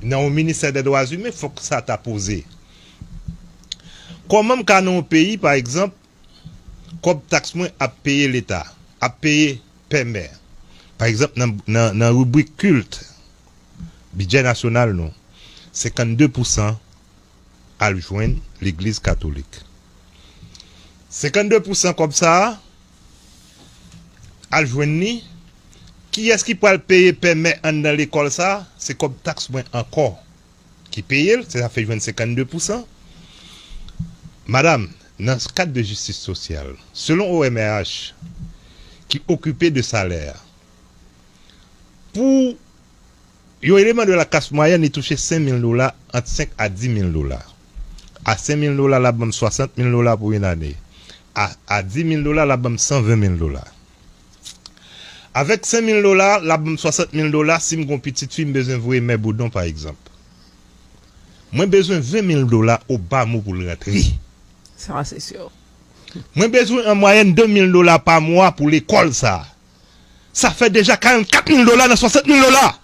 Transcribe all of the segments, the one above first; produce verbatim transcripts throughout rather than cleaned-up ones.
nan yon ministè dè dwa imen, fòk sa ta poze. Kòman m ka nan yon peyi, pa egzanp, kòb taks mwen ap peye Leta, ap peye pè mè? Pa egzanp, nan, nan, nan ribrik kilt, bidjè nasyonal nou, senkannde pousan al jwenn legliz katolik. Senkannde pousan kòb sa a, al jwenn li, kiyès ki pral peye pè mè anndan lekòl sa a? Se kòb taks mwen ankò ki peye l, se sa fè jwenn senkannde pousan. Madanm, nan kad de jistis sosyal, selon O M R H, ki okipe de salè a, pou yon eleman de la klas mwayèn, li touche senk mil dola, ant senk a dis mil dola. A senk mil dola, l ap ban m swasant mil dola pou yon ane. A, a dis mil dola, l ap ban m san ven mil dola. Avèk senk mil dola, l ap ban m swasant mil dola si m gen yon pitit fi m bezwen voye Mè Boudon, pa egzanp. Mwen bezwen ven mil dola obamo pou l rantre. Sa, se si. Mwen bezwen an mwayèn de mil dola pa mwa pou lekòl sa a. Sa fè deja karannkat mil dola nan swasant mil dola.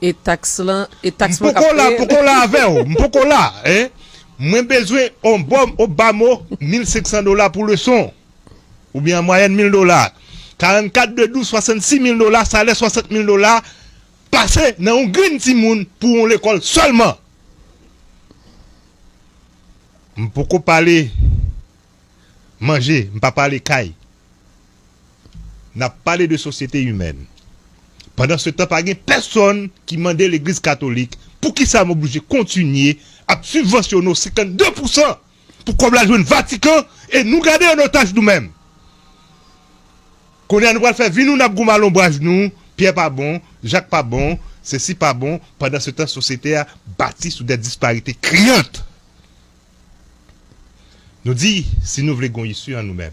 E taks lan, e taks M mwen k ap poko la, peye. M poko la avè w. M poko la, en. Mwen bezwen on bòm, obamo, mil senk san dola pou leson. Oubyen an mwayèn mil dola. Karannkat de douz, swasannsis mil dola, salè swasant mil dola, pase nan yon grenn timoun pou yon lekòl sèlman. M poko pale manje, m pa pale kay. N ap pale de sosyete imèn. Pandansetan, pa gen pèsonn ki mande legliz katolik poukisa m oblije kontinye ap sibvansyone w senkannde pousan pou kòb la jwenn Vatikan e nou gade an otaj nou menm. Kounye a nou pral fè vi nou, n ap goumen al lonbraj nou, Pyè pa bon, Jak pa bon, sesi pa bon, pandansetan sosyete a bati sou de disparite kriyant. Nou di, si nou vle gon isi an nou menm,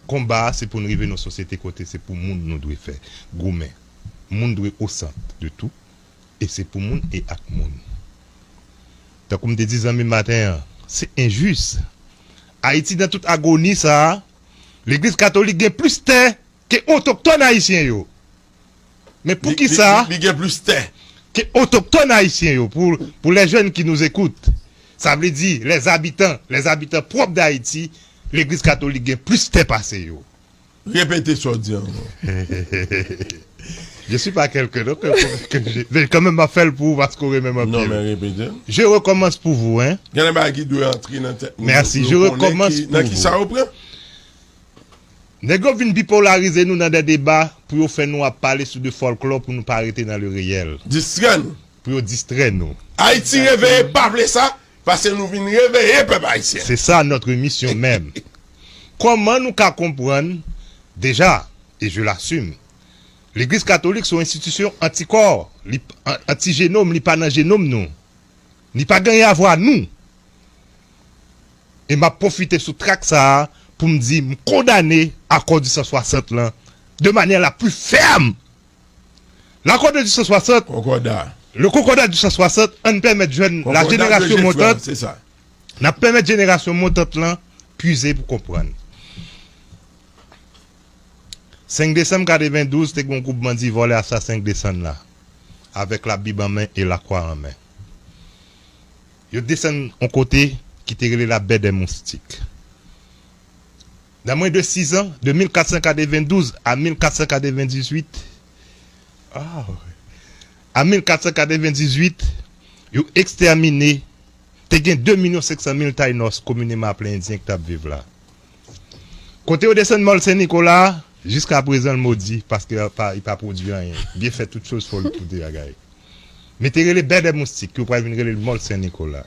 konba a se pou n rive nan yon sosyete kote se pou moun nou dwe fè, goumen. Moun dwe o sant de tou, e se pou moun e ak moun. Tankou m te di zanmi m maten an, se enjis. Ayiti nan tout agoni sa a, legliz katolik gen plis tè ke otoktòn ayisyen yo. Men poukisa li gen plis tè ke otoktòn ayisyen yo, pou, pou les jeunes qui nous écoutent, sa vle di les habitants, les habitants propres d'Haïti, legliz katolik gen plis tè pase yo. Repete sa w di ankò. Je suis pas quelqu'un, donc, euh, que je, mais quand même, m ap fè l pou ou paske w renmen m anpil. Non, men repete. Je recommence pour vous, hein. Gen de bagay ki dwe antre nan tèt moun. Merci, je recommence pour vous. Nan ki sa yo pran? Nèg yo vin bipolarize nou nan de deba pou yo fè nou ap pale sou de fòlklò pou nou pa rete nan le reyèl. Distrè nou. Pou yo distrè nou. Ayiti reveye pa vle sa, paske nou vin reveye pèp ayisyen. C'est ça notre mission même. Kòman nou ka konprann, deja, e je l'assume, legliz katolik se yon enstitisyon antikò, li, an-, antijenòm, li pa nan jenòm nou. Li pa gen anyen a vwa nou. E m ap pwofite sou trak sa a pou m di m kondane akò di san swasant lan de manière la plus ferme. L'accord de di san swasant, Konkòda. Le concordat du san swasant, ann pèmèt jèn, la génération montante, n ap pèmèt jenerasyon montant lan pwize pou konprann. Senk desanm katrevendouz, te gen yon gwoup bandi vòlè asasen k desann la, avèk Labib an men e lakwa an men. Yo desann yon kote ki te rele la baie des Moustiques. Nan mwens de sizan, de mil kat san katrevendouz a mil kat san katrevendizuit, ah, a mil kat san katrevendizuit, yo ekstèmine, te gen de milyon senk san mil Taïnos, komineman aple Endyen, ki t ap viv la. Kote yo desann Mòl Sen Nikola a, jiska prezan l modi, paske li pa, li pa pwodui anyen. Dieu fait toutes choses folles, tout bagay. Men te rele Baie des Moustiques, yo pral vin rele l Mòl Sen Nikola.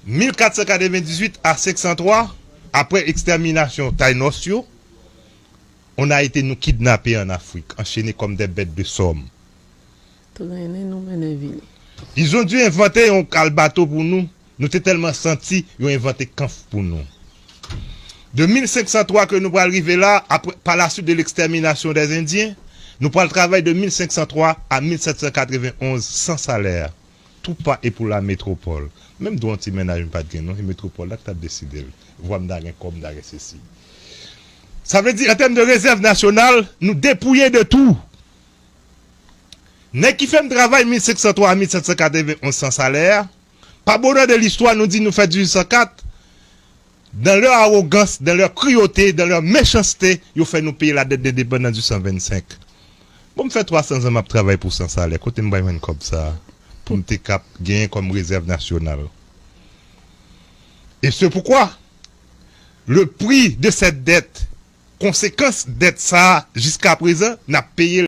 Mil kat san katrevendizuit a senk san twa, apre ekstèminasyon Taïnos yo, on a été nou kidnape an Afrik, anchene kòm de bèt de sòm. Trennen nou mennen vini. Ils ont dû envante yon kal bato pou nou. Nou te tèlman santi, yo envante kanf pou nou. De mil senk san twa ke nou pral rive la, apre, par la suite de l'extermination des Indiens, nou pral travay de mil senk san twa a mil sèt san katrevenonz san salè. Tout pa e pou la métropole. Menm dwa yon ti mennaj m pa t gen non, e metropòl la ki t ap deside l. Vwa m ta gen, kò m ta gen, sesi. Sa vle di, an tèm de rezèv nasyonal, nou depouye de tou. Nèg ki fè m travay mil senk san twa a mil sèt san katrevenn onz san salè a, pa bonè de listwa, nou di nou fè dizuit san kat, dans leur arrogance, dans leur cruauté, dans leur méchanceté, yo fè nou peye la dèt de depandans du san vennsenk. Bon, m fè twa san zan m ap travay pou san salè. Kote m bay jwenn kòb sa a pou m te kap genyen kòm rezèv nasyonal? Et c'est pourquoi le prix de cette dette, konsekans dèt sa a, jiska prezan, n ap peye l.